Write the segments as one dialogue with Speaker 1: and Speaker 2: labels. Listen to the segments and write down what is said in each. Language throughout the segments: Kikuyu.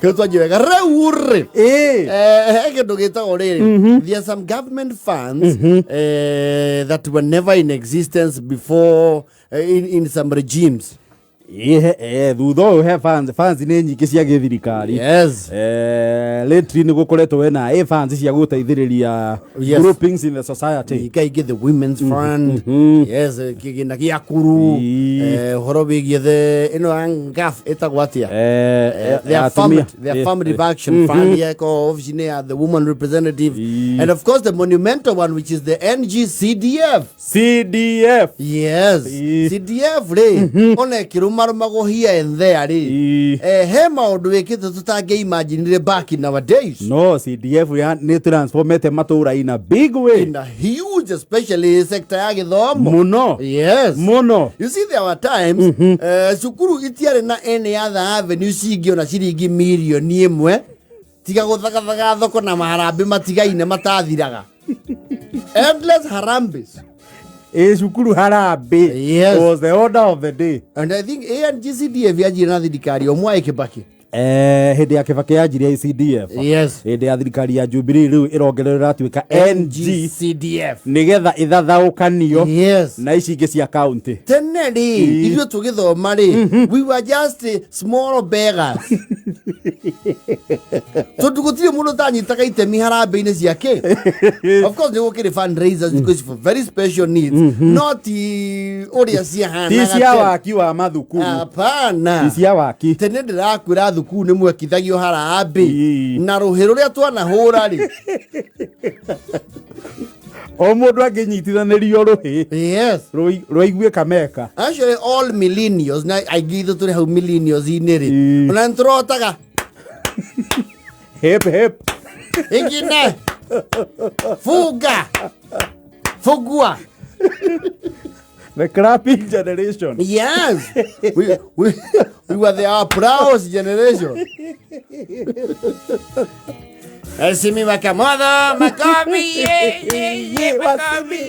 Speaker 1: Kĩu twanjie wega rĩu rĩ.
Speaker 2: Ĩĩ.
Speaker 1: He kĩndũ gĩtagwo rĩrĩ, there are some government funds that were never in existence before, in some regimes.
Speaker 2: Ĩĩ, thutha ũyũ he funds nĩ nyingĩ cia gĩthirikari. Lately nĩ gũkoretwo wena funds cia gũteithĩrĩria groupings in the society.
Speaker 1: Ningĩ the women's fund. Yes, kĩgĩna gĩa kuru. Ũhoro wĩgiĩ the ĩno ya ngaf ĩtagwo atĩa? The
Speaker 2: Ya atumia.
Speaker 1: affirmative, the affirmative action fund yeko ofici-inĩ ya the woman representative. And of course the monumental one, which is the NGCDF.
Speaker 2: CDF.
Speaker 1: Yes. CDF rĩ, ona ĩkĩrũmarũmagwo here and there rĩ, he maũndũ wĩkĩte tũtangĩimaginire back in our days.
Speaker 2: No, CDF ya nĩ transformete matũra in a big way.
Speaker 1: In a huge, especially sector ya gĩthomo.
Speaker 2: Mũno.
Speaker 1: Yes.
Speaker 2: Mũno.
Speaker 1: You see, there were times cukuru itiarĩ na any other avenue cingĩona ciringi mirioni ĩmwe tiga gũthagathaga thoko na maharambĩ matigaine matathiraga. Endless harambes.
Speaker 2: Ĩ cukuru harambĩ was the order of the day.
Speaker 1: And I think ANGCDF yanjirie na thirikari o Mwai Kibaki.
Speaker 2: Hĩndĩ ya Kibaki yanjirie CDF. Hĩndĩ ya thirikari ya Jubilee rĩu ĩrongererwo ĩratuĩka
Speaker 1: NGCDF.
Speaker 2: Nĩgetha ĩthathaũkanio na ici ingĩ cia county.
Speaker 1: Tene rĩ, ithuĩ tũgĩthoma rĩ, we were just small beggars. Tondũ gũtirĩ mũndũ ũtanyitaga itemi harambĩ-inĩ ciake. Of course nĩ gũkĩrĩ fundraisers thikũ ici for very special needs. No ti ũrĩa ciahanaga
Speaker 2: Ti cia
Speaker 1: tene.
Speaker 2: waki wa mathukuru.
Speaker 1: Hapana.
Speaker 2: Ti cia waki.
Speaker 1: Tene ndĩrakwĩra thukuru nĩ mwekithagio harambĩ. Na rũhĩ rũrĩa twanahũra rĩ.
Speaker 2: O mũndũ angĩnyitithanĩrio rũhĩ. Rwaiguĩka meka.
Speaker 1: Actually all millennials na aingĩ itũ tũrĩ hau millennials-inĩ rĩ. Ona nĩ tũrotaga.
Speaker 2: Hip hip.
Speaker 1: Ingine. Funga. Fungua.
Speaker 2: The clapping generation.
Speaker 1: Yes. We were the applause generation. Mheshimiwa Kamotho, makofi, ye, ye, ye, makofi, ye.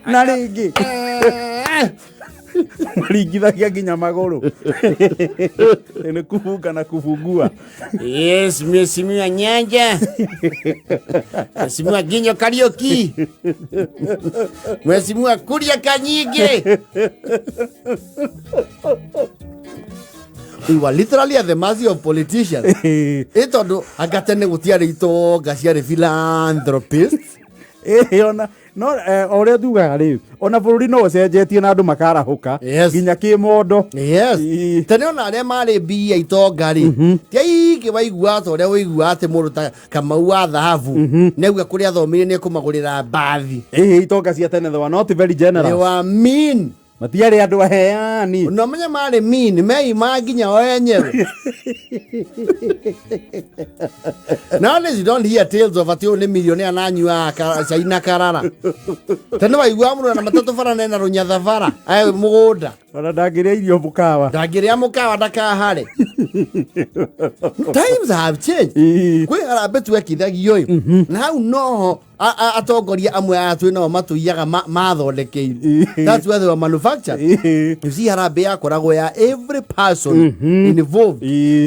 Speaker 2: Na rĩngĩ. Maringithagia nginya magũrũ. Nĩ kubunga na kubungua.
Speaker 1: Yes, Mheshimiwa Nyanja. Mheshimiwa Ginyo Kariuki. Mheshimiwa Kuria Kanyingi. We were literally at the mercy of politicians. Ĩ tondũ anga tene gũtiarĩ itonga ciarĩ philanthropists.
Speaker 2: Ĩ, ona no o ũrĩa tugaga rĩ, ona bũrũri no ũcenjetie na andũ makarahũka nginya kĩmondo.
Speaker 1: Tene ona arĩa marĩ mbia itonga rĩ, ti aingĩ waiguaga ta ũrĩa ũiguaga atĩ mũndũ ta Kamau wa thahabu nĩauga kũrĩa athomire nĩ ekũmagũrĩra mbathi.
Speaker 2: Ĩhĩ, itonga cia tene they were not very generous.
Speaker 1: They were mean.
Speaker 2: Matiarĩ andũ aheani.
Speaker 1: Na ũmenye marĩ mean, meima nginya o enyewe. Nowadays you don't hear tales of atĩ ũyũ nĩ millionaire na anyuaga cai na karara. Tene waiguaga mũndũ na matatũ bara na ena rũnyatha bara, mũgũnda.
Speaker 2: Ona ndangĩrĩa irio mũkawa.
Speaker 1: Ndangĩrĩa mũkawa ndakahare. Times have changed. Kwĩ harambĩ twekithagio ĩ. Na hau noho atongoria amwe aya twĩ nao matũiyaga mathondekeirwo. That's where they were manufactured. You see, harambĩ yakoragwo ya every person involved.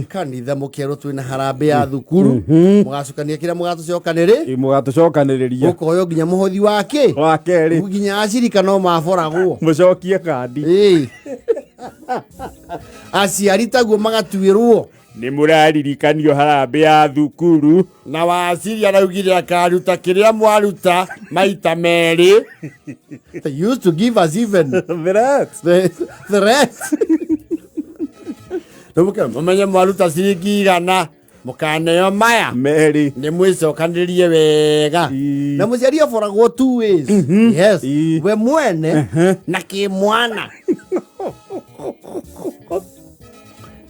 Speaker 1: Kanitha mũkerwo twĩna harambĩ ya thukuru. Mũgacukania kĩrĩa mũgatũcokanĩrĩ.
Speaker 2: Mũgatũcokanĩrĩria.
Speaker 1: Mũkoywo nginya mũhothi wa kĩ?
Speaker 2: Wa kerĩ.
Speaker 1: Nginya acirika no maboragwo.
Speaker 2: Mũcokie kandi.
Speaker 1: Aciari taguo magatuĩrwo.
Speaker 2: Nĩ mũraririkanio harambĩ ya thukuru.
Speaker 1: Na waciri araugire akaruta kĩrĩa mwaruta maita merĩ. They used to give us even
Speaker 2: threats.
Speaker 1: The threats. Rĩu mũmenye mwaruta ciringi igana mũkaneo maya
Speaker 2: merĩ.
Speaker 1: Nĩ mwĩcokanĩrĩrie wega. Na mũciari aboragwo two ways. Yes. We mwene na kĩmwana.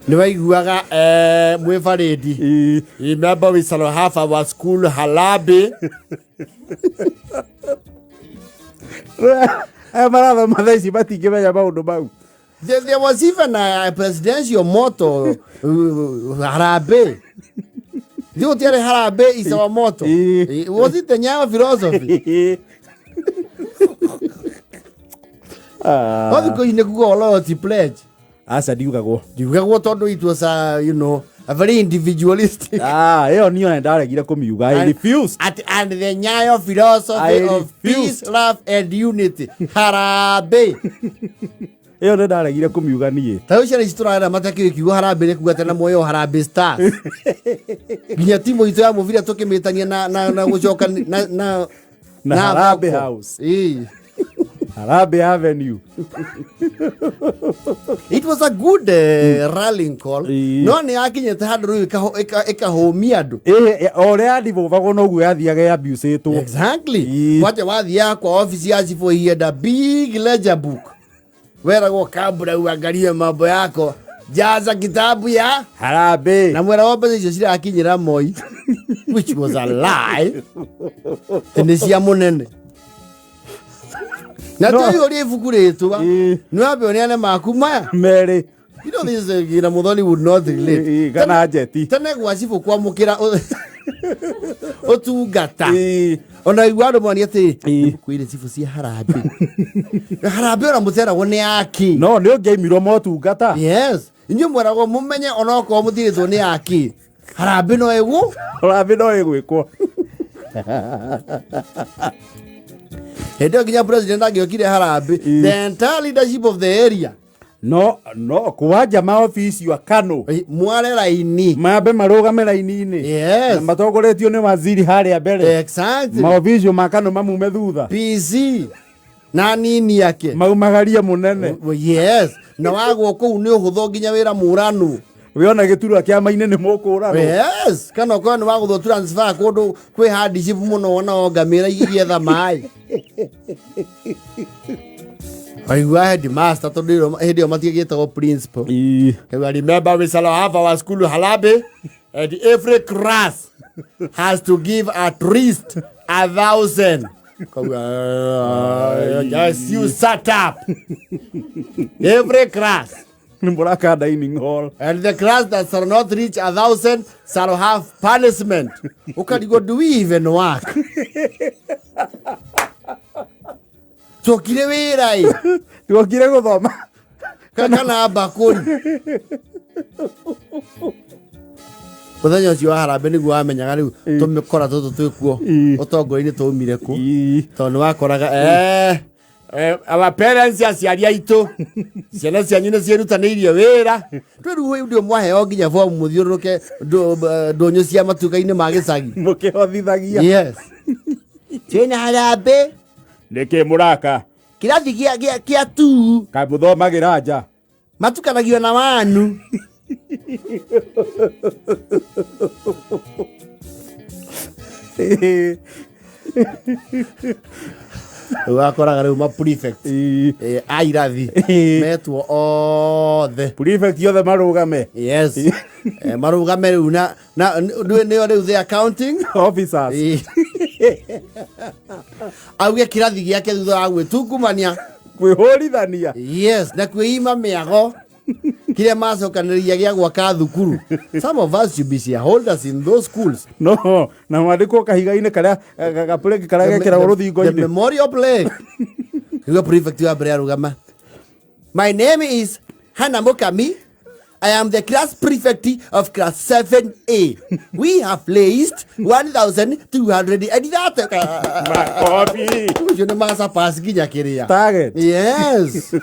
Speaker 1: Nĩ waiguaga mwĩ barĩndi. Remember we shall have our school harambee.
Speaker 2: Aya marathoma thaa ici matingĩmenya maũndũ mau.
Speaker 1: There was even a presidential motto, harambee. Ndio gũtiarĩ harambee is our motto. Was it the Nyayo philosophy? No thikũ ici nĩ kuga loyalty pledge.
Speaker 2: Aca ndiugagwo.
Speaker 1: Ndiugagwo tondũ it was a, you know, a very individualistic.
Speaker 2: Ah, ĩyo niyo na ndaregire kũmiuga. I refused.
Speaker 1: At, and the Nyayo philosophy
Speaker 2: I
Speaker 1: of peace,
Speaker 2: refused.
Speaker 1: love and unity. Harambee.
Speaker 2: Ĩyo nĩ ndaregire kũmiuga niĩ.
Speaker 1: Ta rĩu ciana ici tũrarera matakĩũĩ kiugo harambee nĩ kuga tena muoyo Harambee Stars. Nginya timu itũ ya mũbira tũkĩmĩtania na, na, na gũcoka na, na,
Speaker 2: Na Harambee
Speaker 1: thoko.
Speaker 2: House.
Speaker 1: Ĩĩ.
Speaker 2: Harambee Avenue.
Speaker 1: It was a good rallying call.
Speaker 2: Ĩĩ.
Speaker 1: No nĩ yakinyĩte handũ rĩu ĩkahũmia andũ.
Speaker 2: Ĩĩ, o ũrĩa yandibũbagwo noguo yathiaga yabusĩtwo.
Speaker 1: Exactly.
Speaker 2: Ĩĩ.
Speaker 1: Kwaja wathiaga kwa office ya chifu he had a big ledger book. Weragwo kabla uangalie mambo yako. Jaza kitabu ya
Speaker 2: Harambee.
Speaker 1: na mwera wa mbeca icio cirakinyĩra Moi which was a lie. Atĩ nĩ cia mũnene. Na
Speaker 2: No.
Speaker 1: tũiyũrie ibuku rĩtwa.
Speaker 2: Ĩĩ.
Speaker 1: Nĩ wambe ũneane maku maya.
Speaker 2: Merĩ.
Speaker 1: You know this Gina Muthoni would not relate.
Speaker 2: Ĩĩ, kana njeti.
Speaker 1: Tene gwa cibũ kwamũkĩra ũtungata.
Speaker 2: Ĩĩ.
Speaker 1: Ona igua andũ moni atĩ
Speaker 2: Ĩĩ.
Speaker 1: kwĩrĩ cibũ cia harambĩ. Harambĩ ona mũteragwo nĩ aki.
Speaker 2: No nĩ ũngĩaimirwo motungata.
Speaker 1: Yes. Inyuĩ mweragwo mũmenye onokorwo mũtirĩtwo nĩ aki. Harambĩ no ĩgũ.
Speaker 2: Harambee no ĩgwĩkwo.
Speaker 1: Hĩndĩ ĩyo nginya president angĩokire harambĩ.
Speaker 2: Ĩĩ.
Speaker 1: The entire leadership of the area.
Speaker 2: No no kwanja maobici wa Kano.
Speaker 1: Mware raini.
Speaker 2: Mambe marũgame raini-inĩ.
Speaker 1: Yes.
Speaker 2: Na matongoretio nĩ waziri harĩa mbere.
Speaker 1: Exactly.
Speaker 2: Maobici ma Kano mamume thutha.
Speaker 1: PC na nini yake.
Speaker 2: Maumagarie mũnene.
Speaker 1: Yes. Na wagwo kũu nĩ ũhũthũ nginya wĩra mũranu.
Speaker 2: Wĩona gĩturwa kĩama-inĩ nĩ mũkũragwo.
Speaker 1: Yes. Kana okorwo nĩ wagũthwo transfer kũndũ kwĩ hardship mũno wona o ngamĩra igĩetha maĩ. Waigua headmaster tondũ hĩndĩ ĩyo matiagĩtagwo principal.
Speaker 2: Ĩĩ.
Speaker 1: I remember we shall have our school Harambee and every class has to give at least 1,000. Just you shut up. Every class.
Speaker 2: Nĩ mũraka dining hall.
Speaker 1: And the class that shall not reach 1,000 shall have punishment. Ukarigwo, do we even work? Tuokire wĩra ĩ.
Speaker 2: Tuokire gũthoma.
Speaker 1: Kana mbakũri. Mũthenya ũcio wa harambee nĩguo wamenyaga rĩu tũmĩkora tũtũ twĩkuo
Speaker 2: Ĩĩ.
Speaker 1: ũtongoria-inĩ twaumire kũ.
Speaker 2: Ĩĩ.
Speaker 1: Tondũ nĩ wakoraga our parents aciari aitũ ciana cianyu nĩ ciĩrutanĩirie wĩra twĩrĩu ndio mwaheo nginya bomu mũthiũrũrũke ndũnyũ cia matuka-inĩ ma gĩcagi.
Speaker 2: Mũkĩhotithagia.
Speaker 1: Yes. Twĩna harambee.
Speaker 2: Nĩkĩ mũraka?
Speaker 1: Kĩrathi kĩa tu.
Speaker 2: Kaĩ mũthomagĩra nja?
Speaker 1: Matukanagio na wanu. Rĩu wakoraga rĩu ma prefect.
Speaker 2: Ĩĩ.
Speaker 1: A irathi.
Speaker 2: Ĩĩ.
Speaker 1: Metwo othe.
Speaker 2: Prefect othe marũgame.
Speaker 1: Yes. Marũgame rĩu na nĩo rĩu the accounting
Speaker 2: officers.
Speaker 1: Ĩĩ. Auge kĩrathi gĩake thutha wa gwĩtungumania.
Speaker 2: Kwĩhũrithania.
Speaker 1: Yes, na kwĩima mĩago. Kĩrĩa macokanĩrĩria gĩa gwaka thukuru. Some of us should be shareholders in those schools.
Speaker 2: No, na mwandĩkwo kahiga-inĩ karĩa gapleki karĩa gekĩragwo
Speaker 1: The
Speaker 2: rũthingo-inĩ.
Speaker 1: memorial plaque. Nĩguo prefect wa mbere arũgama. My name is Hannah Mukami. I am the class prefect of class 7A. We have raised 1,230.
Speaker 2: Makobi.
Speaker 1: Ũcio nĩ masa pass nginya kĩrĩa.
Speaker 2: Target.
Speaker 1: Yes.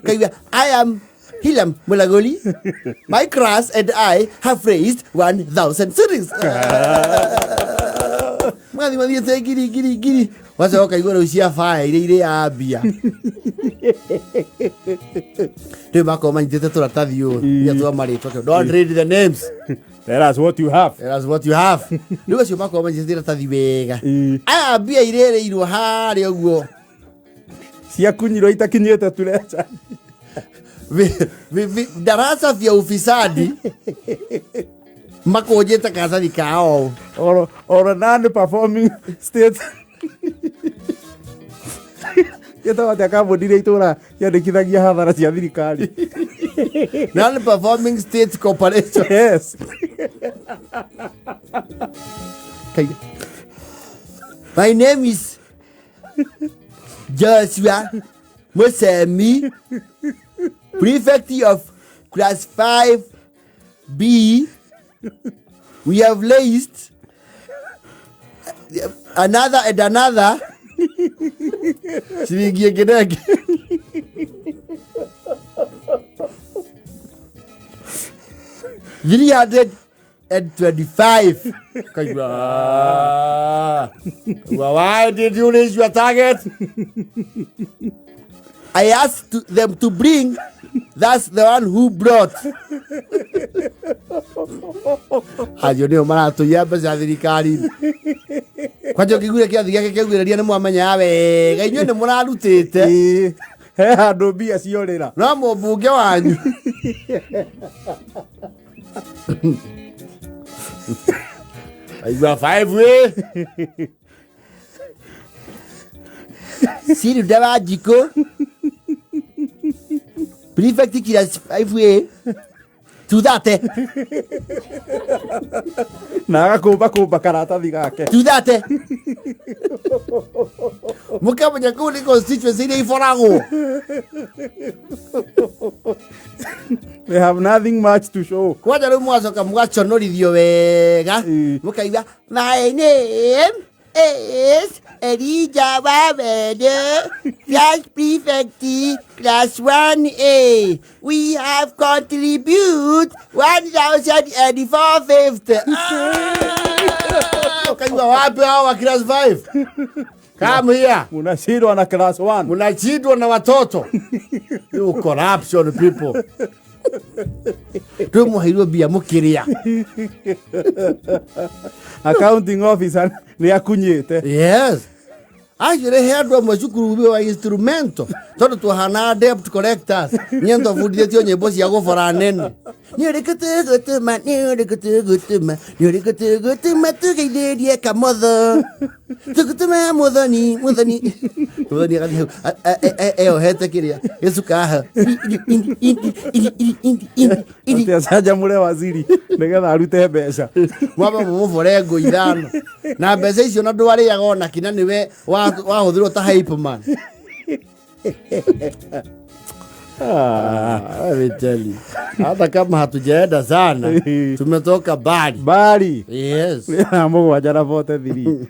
Speaker 1: Kaigua, I am Hilam Mulagoli. My class and I have raised 1,000 shillings. Mwathi mathiĩte ngiri ngiri ngiri. Wacoka ũkaigua rĩu cia baya iria irĩ ya mbia. Rĩu makorwo manyitĩte tũratathi ũũ. Iria twa marĩtwa. Don't read the names.
Speaker 2: Tell us what you have.
Speaker 1: Tell us what you have. Rĩu acio makorwo manyitĩte iratathi wega.
Speaker 2: Ĩĩ.
Speaker 1: Aya mbia irĩrĩirwo harĩa ũguo.
Speaker 2: Ciakunyirwo itakinyĩte tureca.
Speaker 1: Darasa vya ufisadi makũnjĩte karatathi kao.
Speaker 2: Or a non-performing state. Gĩtagwo atĩa kambuni iria itũra ciandĩkithagia hathara cia thirikari?
Speaker 1: Non-performing state corporation.
Speaker 2: Yes.
Speaker 1: Kai. My name is Joshua Musemi, prefect of Class 5B, we have raised another and another ciringi ĩngĩ na ĩngĩ. 325. Kaigua, "Ah." Kaigua, why did you reach your target? I asked them to bring, that's the one who brought. Acio nĩo maratũiya mbeca thirikari. Kwanja ũkĩiguire kĩathi gĩake kĩaugĩrĩria nĩ mwamenyaga wega inyuĩ nĩ mũrarutĩte.
Speaker 2: Ĩĩ, he handũ mbia ciorĩra.
Speaker 1: No mũmbunge wanyu. Aigua five we. Siruda wa Njikũ. Prefect class 5A. Tuthate.
Speaker 2: Na agakũmba kũmba karatathi gake.
Speaker 1: Tuthate. Mũkamenya kũu nĩ constituency iria iboragwo.
Speaker 2: They have nothing much to show.
Speaker 1: Kwanja rĩu mwacoka mũgaconorithio wega. Mũkaigua my name is Elijah Wawede, class prefect, class 1A. We have contribute 1,450. Ah! Ukaigua wapi hao wa class 5? Come here.
Speaker 2: Munashindwa na class 1.
Speaker 1: Munashindwa na watoto. You corruption people. Twĩmũheirwo mbia mũkĩrĩa.
Speaker 2: Accounting officer nĩ akunyĩte.
Speaker 1: Yes. Actually he andũ amwe cukuru wa instrumento tondũ twahanaga debt collectors niĩ twabundithĩtio nyĩmbo cia gũbora nene. Nĩ ũrĩkũ tũgũtũma, nĩ ũrĩkũ tũgũtũma, nĩ ũrĩkũ tũgũtũma tũgeithĩrie kamotho. Tũgũtũma mũthoni, mũthoni. Mũthoni agathiĩ hau eyohete kĩrĩa gĩcuka haha.
Speaker 2: Atĩ acanjamũre waziri nĩgetha arute mbeca.
Speaker 1: Mwamba mũmũbore ngũ ithano na mbeca icio na ndwarĩaga ona kina nĩwe wahũthĩrwo ta hype man. Ah, let me tell you. Hata kama hatujaenda sana tumetoka mbali.
Speaker 2: Mbali.
Speaker 1: Yes.
Speaker 2: 7 na 43.